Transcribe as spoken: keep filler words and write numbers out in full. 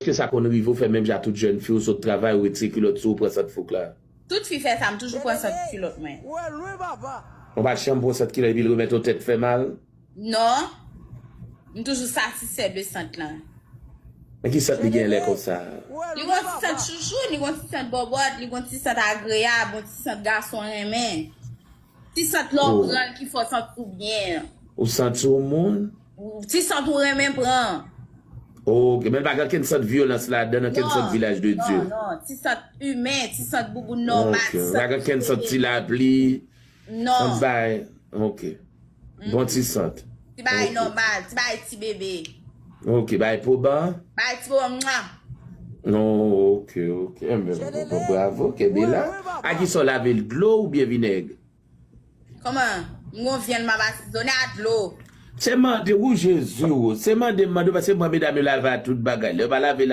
Èske sa konn rive w fè menm jan tout jèn fi, ou sot travay, ou retire kilòt sou ou, pran sant fouk la? Tout fi fè sa, m toujou pran sant kilòt mwen. Ou pa janm pran sant kilòt epi l remèt ou tèt fè mal? Non. M toujou satisfè de sant lan. Men ki sant li gen lè konsa? Li gon ti sant chouchou, li gon ti sant bòbòt, li gon ti sant agreyab, yon ti sant gason renmen. Ti sant lè w pran l ki fè w santi w byen. Ou santi w moun? Ti sant ou renmen pran. Ok, men l pa gen kenn sant vyolans ladan, nan kenn sant vilaj de Dye. Non, non, ti sant imen, ti sant bouboun nòmal. Ok, pa gen kenn sant ti lapli. Non. Bay, ok. Bon ti sant. Ti bay nòmal, ti bay ti bebe. Ok, bay poban. Bay ti poban, mwa. Non, ok, ok. Enben, bravo, kenbe la. A ki sa w lave l, dlo oubyen vinèg? Kòman? M gon vyann m ap asizone a dlo. Se mande ou Jezi ou. Se mande m mande w paske m wè medam yo lave a tout bagay. Lè yo pa lave l